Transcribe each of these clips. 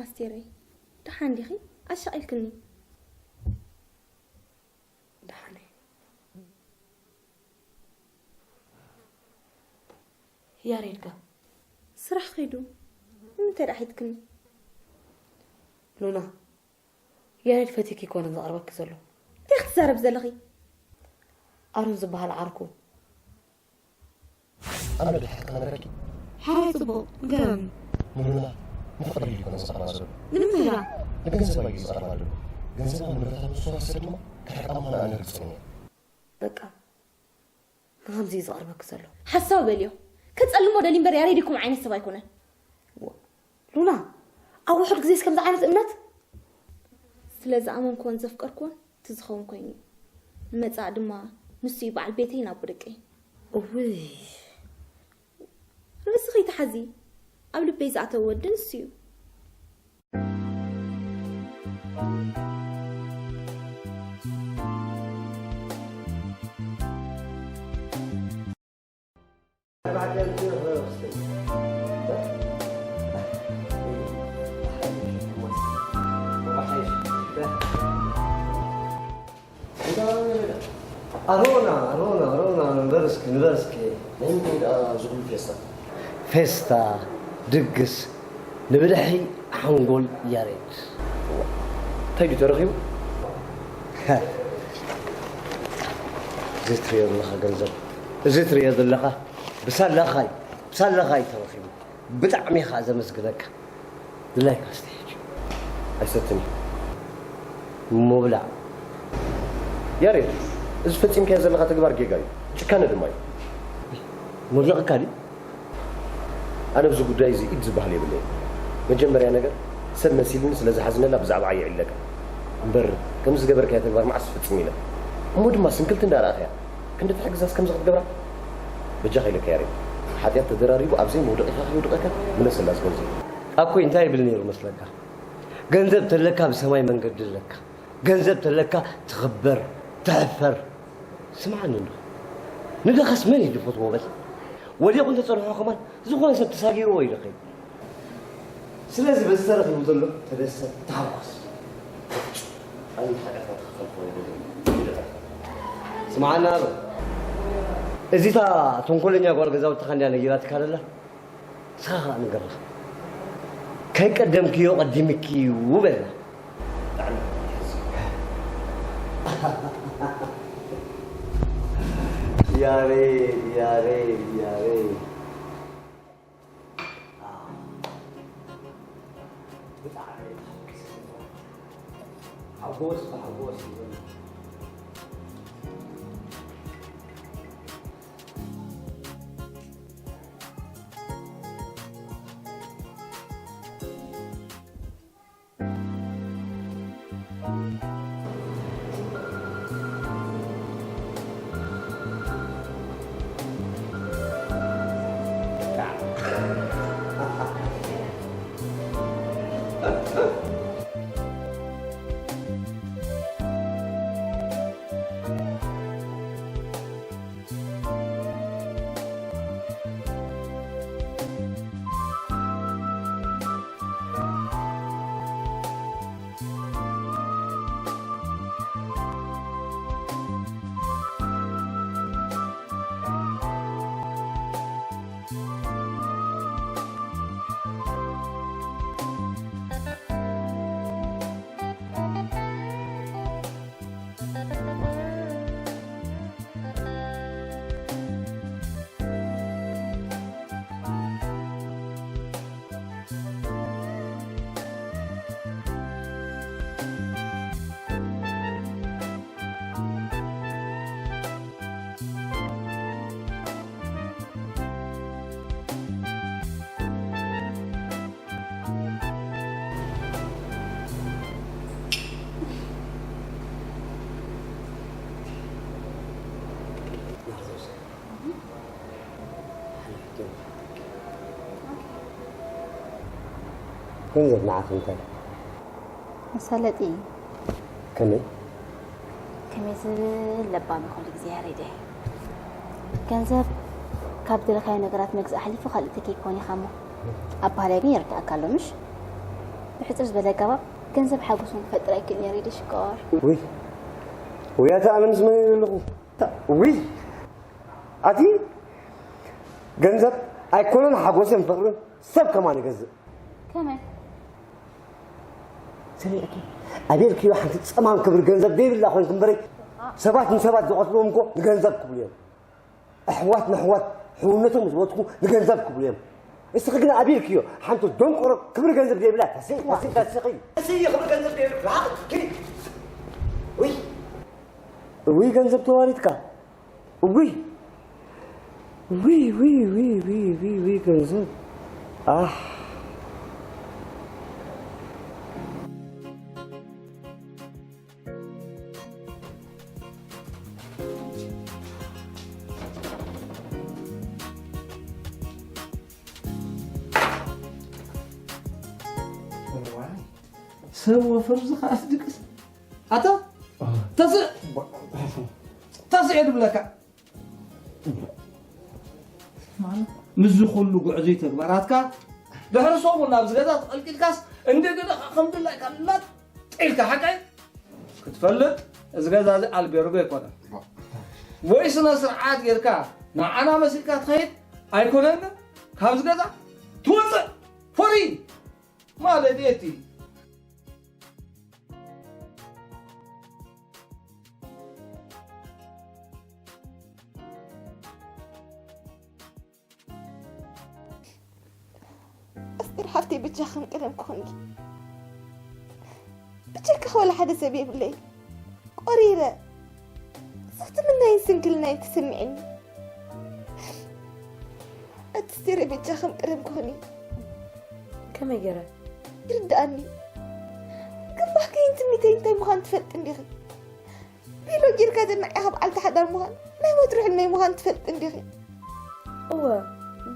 ኣስቴረይ፣ ደሓን ዲኺ? ኣሻቒልክኒ። ደሓን እየ። ያሬድ ከ? ስራሕ ኸይዱ። ንምንታይ ደኣ ሒዝክኒ? ሉና፣ ያሬድ ፈቲኪ ኣይኮነን ዘቕርበኪ ዘሎ። እንታይ ክትዛረቢ ዘለኺ? ኣሮን ዝበሃል ዓርኩ። ኣነ ብሓቂ ክነግረኪ። ሓራይ ጽቡቕ፣ ንገረኒ። ንሉና ንፍቕሪ ኢሉ ኣይኮነን ዘቕርባ ዘሎ። ንምንታይ ደኣ? ንገንዘባ እዩ ዘቕርባ ዘሎ። ገንዘባን ንብረታን ንሱ ወሰደ ድማ፣ ክሕርቃ ምዃኑ ኣነ ርግጸኛ እየ። በቃ፣ ንኸምዚ እዩ ዘቕርበኪ ዘሎ። ሓሳዊ በልዮ። ከጸልሞ ደልዩ እምበር ያሬድ እኮ ከምኡ ዓይነት ሰብ ኣይኮነን። ዋ፣ ሉና፣ ኣብ ውሑድ ግዜስ ከምዚ ዓይነት እምነት? ስለ ዝኣመንክዎን ዘፍቀርክዎን እቲ ዝኸውን ኮይኑ እዩ። ንመጻኢ ድማ ንሱ እዩ በዓል ቤተይን ኣቦ ደቀይን። እውይ። ርእስኺ ኣይትሓዚ። ኣብ ልበይ ዝኣተወ ወዲ ንሱ እዩ። ኣሮና፣ ኣሮና፣ ኣሮና፣ ንበር እስኪ፣ ንበር እስኪ። ናይ ምንታይ ደኣ እዚ ኩሉ ፌስታ? ፌስታ፣ ድግስ፣ ንብልሒ ሓንጎል ያሬድ። እንታይ ድዩ ተረኺቡ? እዚ ትሪኦ ዘለኻ ገንዘብ፣ እዚ ትሪኦ ዘለኻ ብሳላኻ እዩ፣ ብሳላኻ እዩ ተረኺቡ። ብጣዕሚ እየ ኸዓ ዘመስግነካ። ድላይካ እስቲ ሕጂ። ኣይሰትን እዩ። ምብላዕ። ያሬድ፣ እዚ ፈጺምካዮ ዘለኻ ተግባር ጌጋ እዩ፣ ጭካነ ድማ እዩ። መውደቕካ ድዩ? ኣነ ኣብዚ ጉዳይ እዚ ኢድ ዝበሃል የብለይን። መጀመርያ ነገር፣ ሰብ መሲልኒ ስለ ዝሓዝነላ ብዛዕባኣ የዕልለካ። እምበር፣ ከምዚ ዝገበርካዮ ተግባር መዓስ ክፍጽም ኢለ። እሞ ድማ ስንክልቲ እንዳረኣኻያ፣ ክንዲ ትሕግዛስ ከምዚ ክትገብራ? በጃኻ ኢለካ ያሬድ፣ ሓጢኣት ተደራሪቡ ኣብ ዘይመውደቒኻ ከየውድቐካ፣ ምለሰላ እዚ ገንዘብ። ኣኮይ እንታይ ይብል ነይሩ መስለካ? ገንዘብ ተለካ ብሰማይ መንገዲ ኣለካ። ገንዘብ ተለካ ትኽበር፣ ትሕፈር። ስምዓኒ እንዶ። ንደኻስ መን እዩ ዝፈትዎ በል? ወዲቑ እንተጸንሖ ከማን ዝኾነ ሰብ ተሳጊርዎ እዩ ዝኸይድ። ስለዚ በዚ ተረኺቡ ዘሎ ተደሰት፣ ተሓጎስ። ኣነ ሓጢኣት ክኸፍል ይደለ። ስምዓና ኣሎ። እዚታ ተንኮለኛ ጓል ገዛውትኻ እንድያ ነጊራትካ ዘላ? ንስኻ ኸኣ ንገራ። ከይቀደምክዮ ቀዲምኪ እዩ በላ። ብጣዕሚ የሕዝን። ያሬድ፣ ያሬድ፣ ያሬድ። ብጣዕሚ ሓጎስ ብሓጎስ ይበል። ገንዘብ ንዓኺ እንታይ? መሳለጢ እዩ። ከመይ? ከመይ ዝብል ለባም እዩ ኩሉ ግዜ ያሬደይ። ገንዘብ ካብ ዝደለኻዮ ነገራት መግዛእ ሓሊፉ ካልእ ተኪ ይኮን ኢኻ እሞ። ኣባህላይ ግን ይርዳእካ ኣሎ ምሽ? ብሕጽር ዝበለ ኣገባብ ገንዘብ ሓጎስን ክፈጥር ኣይክእልን ያሬደይ ሽኮር። ውይ፣ ውይ፣ ኣታ ኣነ ምስ መን እየ ዘለኹ? ውይ፣ ኣቲ ገንዘብ ኣይኮነን ሓጎስን ፍቕርን ሰብ ከማን ይገዝእ። ከመይ? ሰሚዕኪ? ኣቤልክዮ ሓንቲ ጸማም ክብሪ ገንዘብ ዘይብላ ኮይንኪ እምበረይ፣ ሰባት ንሰባት ዝቐትልዎም እኮ ንገንዘብ ክብሉ እዮም። ኣሕዋት ንኣሕዋት ሕውነቶም ዝወትኩ ንገንዘብ ክብሉ እዮም። እስኺ ግን ኣቤልክዮ ሓንቲ ደንቆሮ ክብሪ ገንዘብ ዘይብላ ተስኢ፣ ተስኢ፣ ተስኢ። ተስኢ ክብሪ ገንዘብ ዘይብላ፣ ርሓቕ፣ ኪዲ። ውይ፣ ውይ ገንዘብ ተዋሪድካ። ውይ! ውይ፣ ውይ፣ ውይ፣ ውይ፣ ውይ፣ ውይ፣ ገንዘብ። ኣህ! እዋይ! ሰብ ወፈር ዝኸኣስ ድቅስ። ኣታ ተስእ፣ ተስእ እየ ዝብለካ። ማለት፣ ምስዚ ኩሉ ጉዕዙይ ተግባራትካ፣ ድሕሪ ሰሙን ናብዚ ገዛ ተቐልቂልካስ፣ እንደገና ከም ድላይካ ላጥ ኢልካ፣ ሓቀይ? ክትፈልጥ፣ እዚ ገዛ እዚ ኣልቤርጎ ኣይኮነን። ወይ ስነ ስርዓት ጌርካ፣ ንዓና መሲልካ ትኸይድ ኣይኮነን። ካብዚ ገዛ ትወፅእ፣ ፍሪ ማለት እዩ እቲ። ኣስቴር ሓፍተይ፣ በጃኽን ቀደም ክኾንኪ። ብጀካኺ ዋላ ሓደ ሰብ የብለይ። ቆሪረ። ስኽትምናይን ስንክልናይን ተሰሚዕኒ። ኣቲ ስቴረ፣ በጃ ከም ቀደም ክኹኒ። ከመይ ገይረ? ይርድኣኒ። ግን ባህገይን ትምኒተይን እንታይ ምዃን ትፈልጢ እንዲኺ? ቢሎ ጌርካ ዘናዒኻ በዓልቲ ሓዳር ምዃን ናይ ወትሩ ሕልመይ ምዃን ትፈልጢ እንዲኺ? እወ፣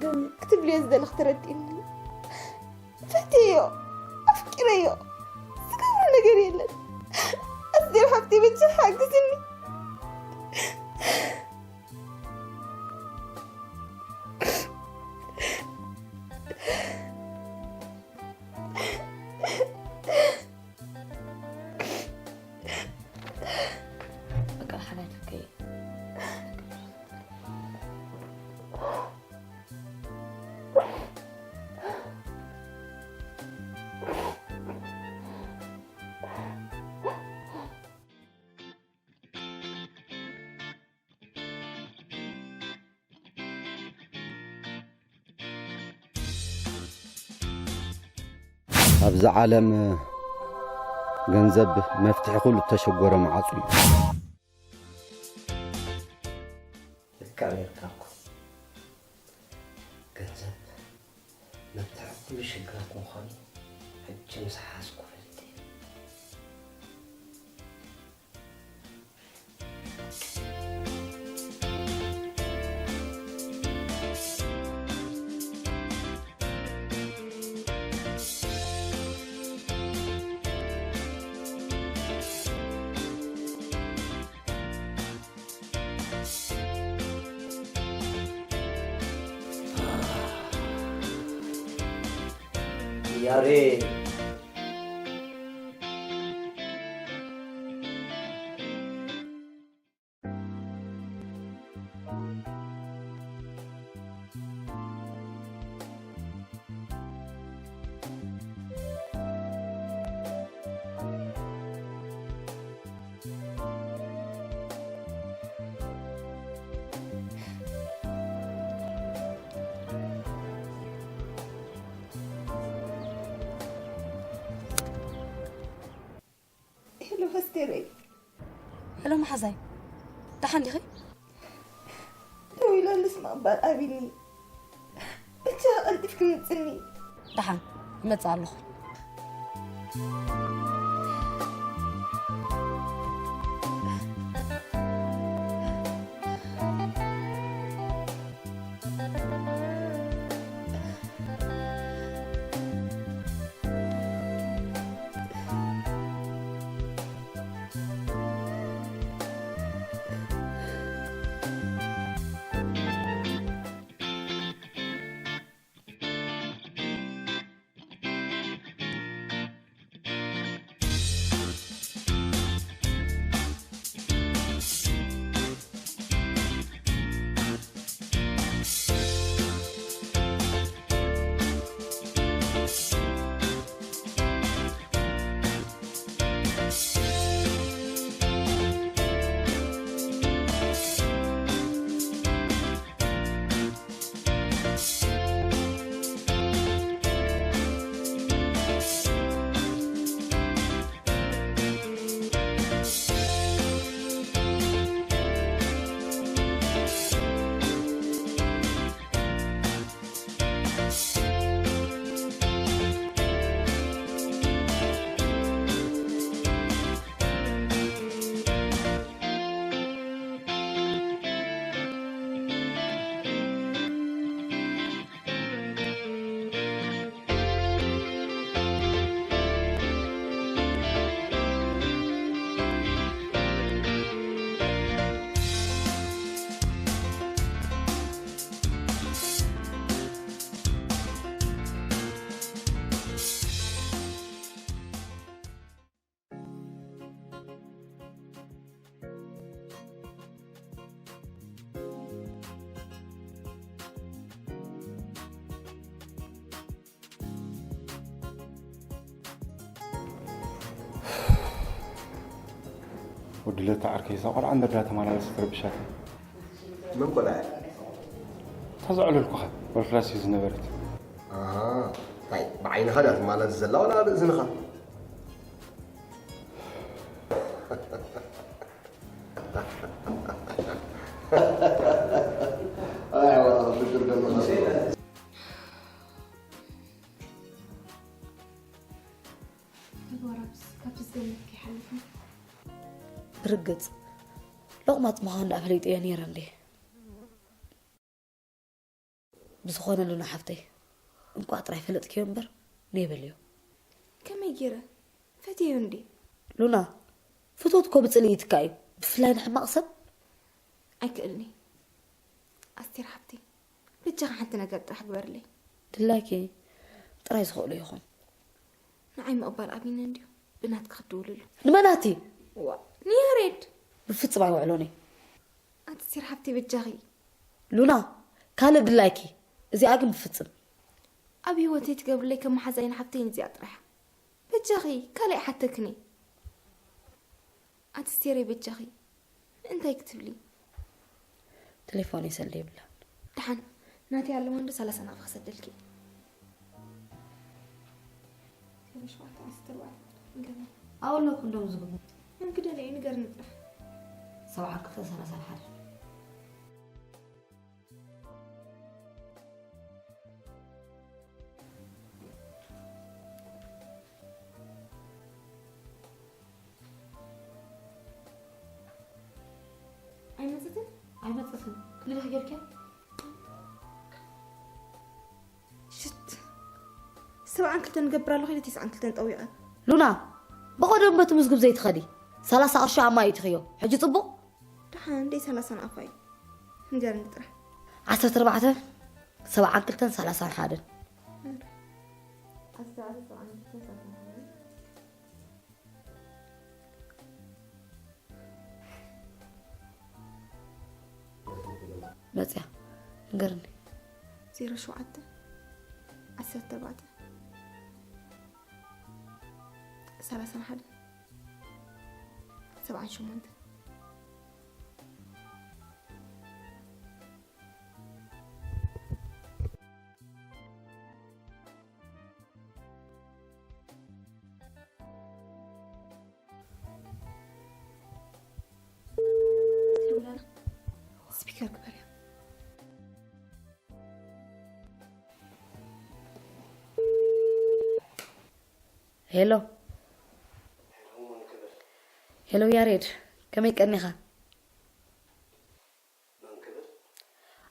ግን ክትብልዮ ዝደለኺ ተረዲእኒ። ፈትየዮ፣ ኣፍቂረዮ፣ ዝገብሮ ነገር የለን። ኣስቴር ሓፍተይ፣ በጃኺ ሓግዝኒ። በቃ ሓላይ ትብከይ። ኣብዚ ዓለም ገንዘብ መፍትሒ ኩሉ እተሸጎረ መዓጹ እዩ። ልክዕ ኔርካ እኮ። ገንዘብ መፍትሒ ኩሉ ሽግራት ምዃኑ ሕጂ ምስ ሓዝኩ ፈልጠ። ያሬድ። ሄሎ ኣስቴረይ። ሄሎ መሓዛይ፣ ደሓን ዲኺ? ደው ኢለ ልስማዕ እምበር ኣቢኒ። ብቻ ቀልጢፍኪ ምጽኒ። ደሓን እመጽእ ኣለኹ። ወዲ ለታ ዓርከይ፣ እዛ ቆልዓ እንድርዳ ተመላለሰት ረብሻት። መን ቆልዓ? እታ ዘዕለልኩኻ፣ ወልፍላስ ዝነበረት። ኣሃ፣ እንታይ፣ ብዓይንኻ ድያ ትመላለስ ዘላ ዋላ ኣብ እዝንኻ? ኣይ፣ ዋላ ፍቅር ደሎ ተግባራትስ ካብቲ ዝገመትካ ይሓልፍ። ብርግጽ ሎቕማጽ ምዃኑ ደኣ ፈሊጠዮ ነይረ እንዴ። ብዝኾነ ሉና ሓፍተይ፣ እንቋዕ ጥራይ ፈለጥክዮ እምበር ነይ በልዮ። ከመይ ገይረ? ፈትየዮ እንዴ? ሉና፣ ፍትወት እኮ ብጽልኢ ይትካእ እዩ፣ ብፍላይ ንሕማቕ ሰብ። ኣይክእልኒ። ኣስቴር ሓፍተይ፣ በጃኺ ሓንቲ ነገር ጥራሕ ግበርለይ። ድላይኪ ጥራይ ዝኽእሎ ይኹን። ንዓይ ምቕባል ኣብይነ እንድዩ፣ ብናትኪ ክትድውልሉ። ንመናቲ? ዋ፣ ንያሬድ። ብፍጽም ኣይውዕሎን እየ። ኣቲ ኣስቴር ሓፍተይ በጃኺ። ሉና፣ ካልእ ድላይኪ፣ እዚኣ ግን ብፍጽም። ኣብ ህይወተይ ትገብርለይ ከም መሓዛይን ሓፍተይን እዚኣ ጥራሕ። በጃኺ፣ ካልእ ኣይሓተክን እየ። ኣቲ ኣስቴረይ በጃኺ፣ ምእንታይ ክትብሊ? ቴሌፎን ይሰሊ ይብላ። ደሓን፣ ናተይ ኣለዋ እንዶ ሰላሳ ናቕፋ ክሰደልኪ። ዜሮ ሸውዓተ ዓሰርተ ኣርባዕተ ንገርኒ። ኣውሎ ክንዶም ዝግቡ። መን ክደለ እዩ ንገርኒ ጥራሕ። ሰብዓ ክልተ ሰላሳ ሓደ። ኣይመጽትን? ኣይመጽትን። ክንደይ ጌርክያ? ሽት። ሰብዓን ክልተን ገብር ኣለኹ ኢለ ተስዓን ክልተን ጠዊቐ። ሉና፣ ብቐደም በቲ ምዝግብ ዘይትኸዲ። ሰላሳ ቅርሺ ኣብ ማይ እትኽዮ። ሕጂ ጽቡቕ? ደሓን ደይ ሰላሳ ንኣፋ እዩ። ንገርኒ ጥራሕ። ዓሰርተ ኣርባዕተ፣ ሰብዓን ክልተን፣ ሰላሳን ሓደን። ዓሰርተ ኣርባዕተ፣ ሰብዓን ክልተን፣ ሰላሳን ሓደን። መጽያ። ንገርኒ። ዜሮ ሸውዓተ፣ ዓሰርተ ኣርባዕተ፣ ሰላሳን ሓደን፣ ሰብዓን ሸሞንተን። ስፒከር ግበርያ። ሄሎ። ሄሎ፣ መን ክብል? ሄሎ ያሬድ፣ ከመይ ቀኒኻ? መን ክብል?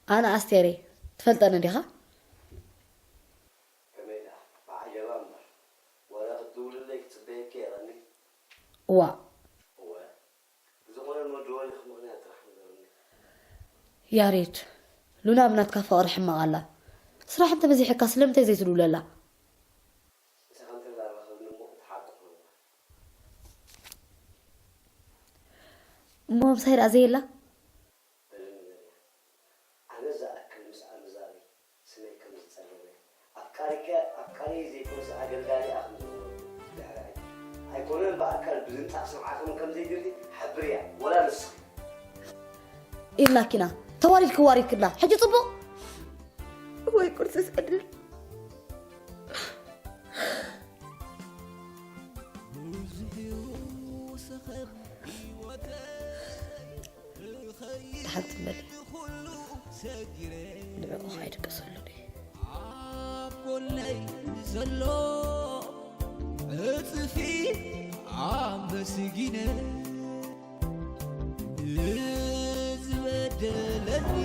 ኣነ ኣስቴር እየ። ትፈልጠኒ ዲኻ? ከመይ ደኣ? ብዓጀባ እምበር። ወረ ክትድውልለይ ክጽበየኪ እየ ቀኒ። እዋእ። እወ። ብዝኾነ ንወዲ ወሊኽ ምኽንያት ጥራሕ ንገሩኒ። ያሬድ፣ ሉና ብናትካ ፍቕሪ ሕማቕ ኣላ። ስራሕ እንተበዚሕካ ስለምንታይ ዘይትድውለላ? ምሳኻ እንተዘራረኸብኒ እሞ እቲ ሓቂ ኾንዋ። እሞ ምሳይ ደኣ ዘየላ? በለኒ ገርያ። ኣነ ዝኣክል ምስኣ ምዛበይ ስመይ ከም ዝጸለመ፣ ኣፍቃሪከ ኣፍቃሪየይ ዘይኮነስ ኣገልጋሊኣ ከም ዝኾነ ድሕራይ፣ ኣይኮነን ብኣካል ብዝንጣቕ ሰምዓ ከም ከም ዘይድሊ ሓብርያ፣ ወላ ንስኺ። ኢልናኪና፣ ተዋሪድኪ ዋሪድክና። ሕጂ ጽቡቕ? ወይ ቁርሲ ስዕድል። ደሓን ትመሊ። ንዕኡ ኣይድቅሰሉን እየ። ኣብ ጎነይ ዘሎ እጽፊ ኣመስጊነ ዝበደለኒ።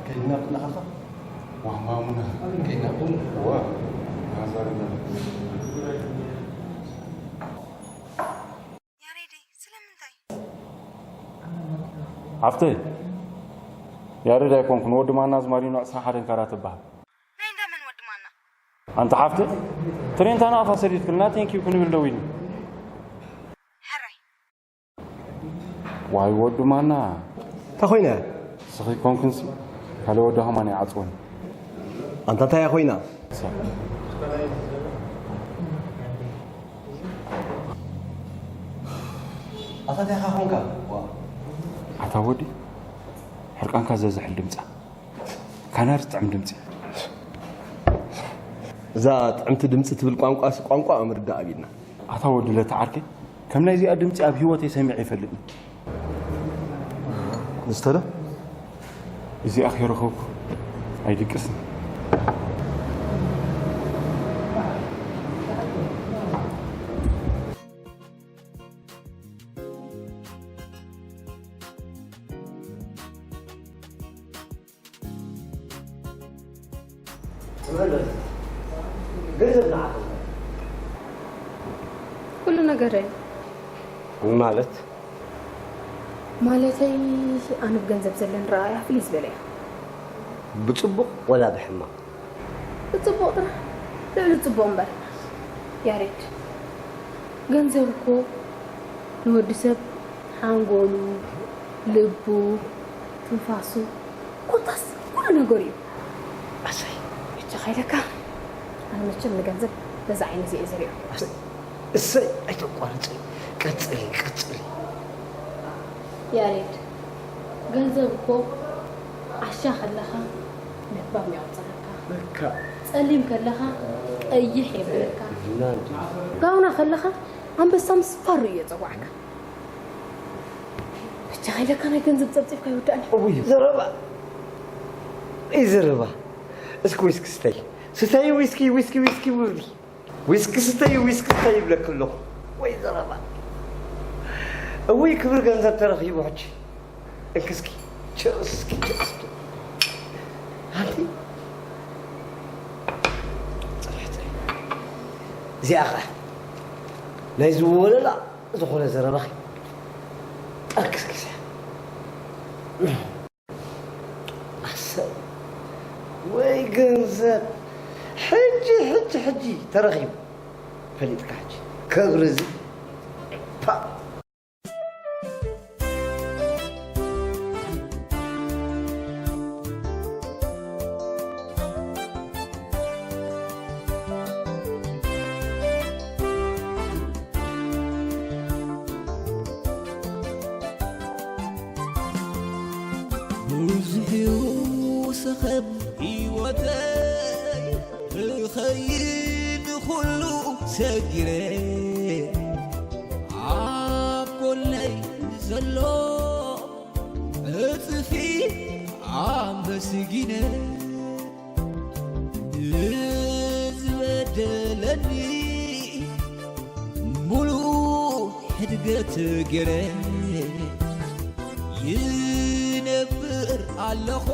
ከይድና ክነኻኻ? ዋማሙና ከይድና ቁም። ዋ፣ ናዛርና። ያሬደይ፣ ስለምንታይ? ሓፍተይ፣ ያሬድ ኣይኮንኩን፣ ወዲ ማና ኣዝማሪኖ ዕስራ ሓደን ካራ ትበሃል። ናይ እንዳ መን ወዲ ማና? ኣንቲ ሓፍተይ፣ ትሬንታ ናቕፋ ሰዲድክልና፣ ቴንኪዩ ክንብል ደው ኢልና። ሕራይ። ዋይ ወዲ ማና። እንታይ ኮይነ? ስኺ ኮንክንሲ፣ ካልእ ወዲ ከማን ይዓጽወኒ። ኣንታ እንታይ እያ ኮይና? ኣታ እንታይ ኢኻ ኾንካ? ኣታ ወዲ፣ ሕርቃንካ ዘዝሕል ድምጻ። ካናሪ ጥዕም ድምጺ። እዛ ጥዕምቲ ድምፂ ትብል ቋንቋ ቋንቋ ምርዳእ ኣቢልና። ኣታ ወዲ ለተ ዓርከይ፣ ከም ናይዚኣ ድምፂ ኣብ ህይወተይ ሰሚዐ ይፈልጥን። ዝተለ እዚኣ ከይረኸብኩ ኣይድቅስን። ኩሉ ነገር ማለት ማለተይ ኣነ ብገንዘብ ዘለኒ ረኣያ ፍልይ ዝበለ እዩ። ብፅቡቕ ወላ ብሕማቕ? ብፅቡቕ ጥራሕ፣ ልዕሊ ፅቡቕ እምበር። ያሬድ፣ ገንዘብ እኮ ንወዲ ሰብ ሓንጎሉ፣ ልቡ፣ ትንፋሱ፣ ኮታስ ኩሉ ነገሩ እዩ። ኣሰይ፣ ብቻ ከይለካ ኣነ መቸም ንገንዘብ በዛ ዓይነ እዚ እየ ዝሪኦ። እሰይ፣ ኣይተቋርፂ፣ ቀፅሊ፣ ቀፅሊ። ያሬድ፣ ገንዘብ እኮ ዓሻ ከለኻ ለባም የቑፅረካ፣ በካ ፀሊም ከለኻ ቀይሕ የብለካ፣ ናንዲ ጋውና ከለኻ ኣንበሳ ምስ ፋሩ እዩ የፀዋዕካ። ብቻ ከይለካ ናይ ገንዘብ ፀብፂብካ ይወዳእኒ። እውይ ዘረባ፣ እይ ዘረባ። እስኪ ዊስኪ ስተይ፣ ስተይ ዊስኪ፣ ዊስኪ፣ ዊስኪ ውርዲ። ዊስኪ ስተይ፣ ዊስኪ ስተይ ይብለኪ ኣለኹ። ወይ ዘረባ። እውይ ክብሪ ገንዘብ ተረኺቡ ሕጂ። እንክስኪ፣ ቸርስኪ፣ ቸርስኪ። ኣንቲ፣ ፅፍሕቲ። እዚኣ ኸ፣ ናይ ዝወለላ ዝኾነ ዘረባኺ። ጠርክስኪ፣ እዚኣ። ኣሰይ ወይ ገንዘብ! ሕጂ ሕጂ ሕጂ ተረኺቡ ፈሊጥካ ሕጂ ክብሪ እዚ ፓ! ብዙሕ እዩ ሰኸብ ህይወተይ ክኸይድ ኩሉ ሰጊረ ኣብ ጎነይ ዘሎ ዕፅፊ ኣመስጊነ ንዝበደለኒ ሙሉእ ሕድገት ገይረ ይነብር ኣለኹ።